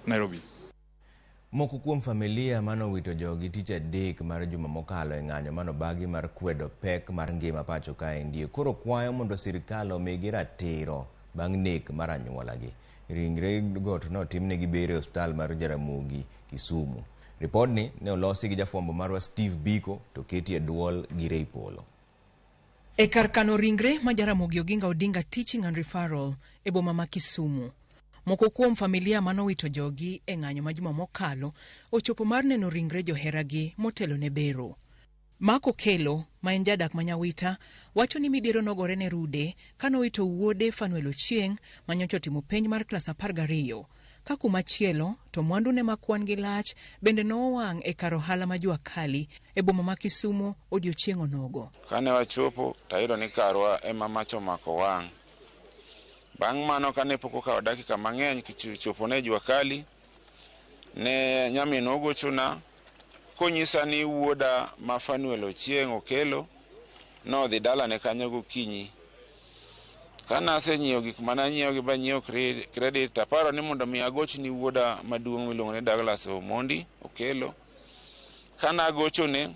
Nairobi. Moko kuom familia manowito joggi tich adek mar juma mokalo e ng'anyo manobagi mar kwedo pek mar ngima pacho kaendi koro kwayo mondo sirkal omigi ratiro bang' nek mar anyuolagi. Ringre go to notimnegi bero e osiptal mar Jaramogi, Kisumu. Ripodni ne olosi gi jafwambo marwa Steve Biko to keti e duol gi Ray Polo. E kar kano ringre ma Jaramogi Oginga Odinga Teaching and Referral e boma ma Kisumu. Moko kuom familia manowito jogi e ng'anyo ma juma mokalo ochopo mar neno ringre joheragi motelo ne bero. Mark Okello, ma en jadak ma Nyawita, wacho ni midhiero nogore ne rude kanowito wuode Fanuel Ochieng' ma nyocha otimo penj mar klas 12. Ka kumachielo to mwandune ma kwan gi lach bende nowang' e kar ohala ma Jua Kali e boma ma Kisumu odiochieng' onogo. Kane wachopo tayudo ni karwa ema mach omako wang'. Bang' mano kane pok okawo dakika mang'eny kichopo ne Jua Kali, ne nyaminwa ogochona konyisa ni wuoda ma Fanuel Ochieng' Okello nodhi dalane kanyo gokinyi. Kane asenyiewo gik mane anyiewo gi banyiewo credit taparo ni mondo mi agoch ni wuoda maduong' miluongo ni Douglas Omondi Okello. Kane agochone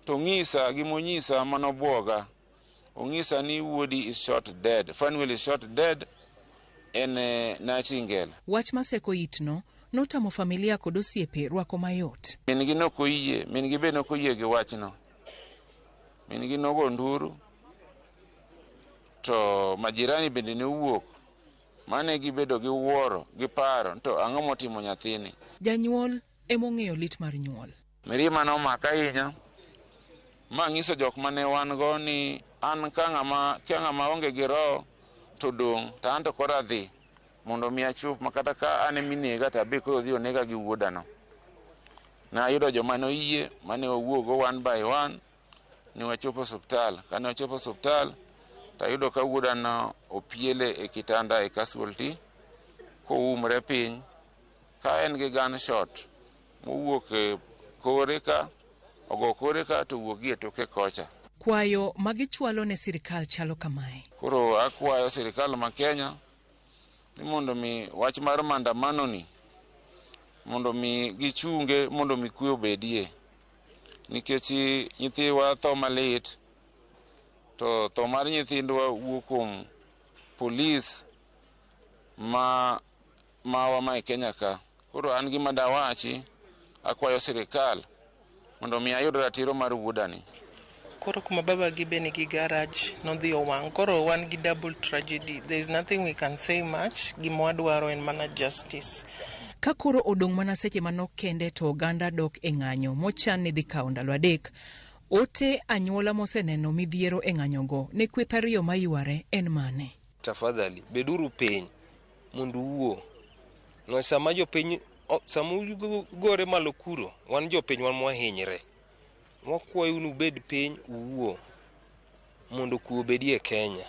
to ong'isa gimonyisa manobuoga. Ong'isa ni wuodi is shot dead. Fanuel is shot dead en Nachingel. Wach maseko itno notamo familia kod osiepe rwako mayot. Min gi nok oyie, min gi be nok oyie gi wachno. Min gi nogo nduru to majirani bende ne owuok mane gibedo gi wuoro gi paro to ang'o motimo nyathini. Janyuol emong'eyo lit mar nyuol. Mirima nomaka ahinya ma ang'iso jok mane wan go ni an ka ng'ama onge gi roho to dong' to an to koro adhi mondo mi achop makata ka an eminega to abe koro odhi onega gi wuodano. Nayudo joma noyie mane wawuok go one by one ni wachopo osiptal. Kane wachopo osiptal tayudo ka wuodano opiele e kitanda e casualty koumre piny ka en gi gunshot mowuok e kore ka ogo kore ka to owuok gi e toke kocha. Kwayo ma gichwalo ne sirkal chalo kamae. Koro akwayo sirkal ma Kenya ni mondo mi wach mar maandamano ni mondo mi gichunge mondo mi kwe obedie. Nikech nyithiwa tho malit to tho mar nyithindwa wuok kuom polis ma mawa ma e Kenya ka. Koro an gima dawachi akwayo sirkal mondo mi ayud ratiro mar wuodani. Koro kuma baba gi be nigi garage nodhi owang'. Koro wan gi double tragedy. There is nothing we can say much. Gima wadwaro en mana justice. Ka koro odong' mana seche manok kende to oganda dok e ng'anyo mochan ni dhi kawo ndalo adek. Ote anyuola moseneno midhiero e ng'anyogo ne kweth ariyo mayware en mane? Tafadhali beduru piny mondo uwuo. No sama jopiny sama ugore malo kuro, wan jopiny wan mwahinyre. Wakwayo ni ubed piny uwuo mondo kwe obedie e Kenya.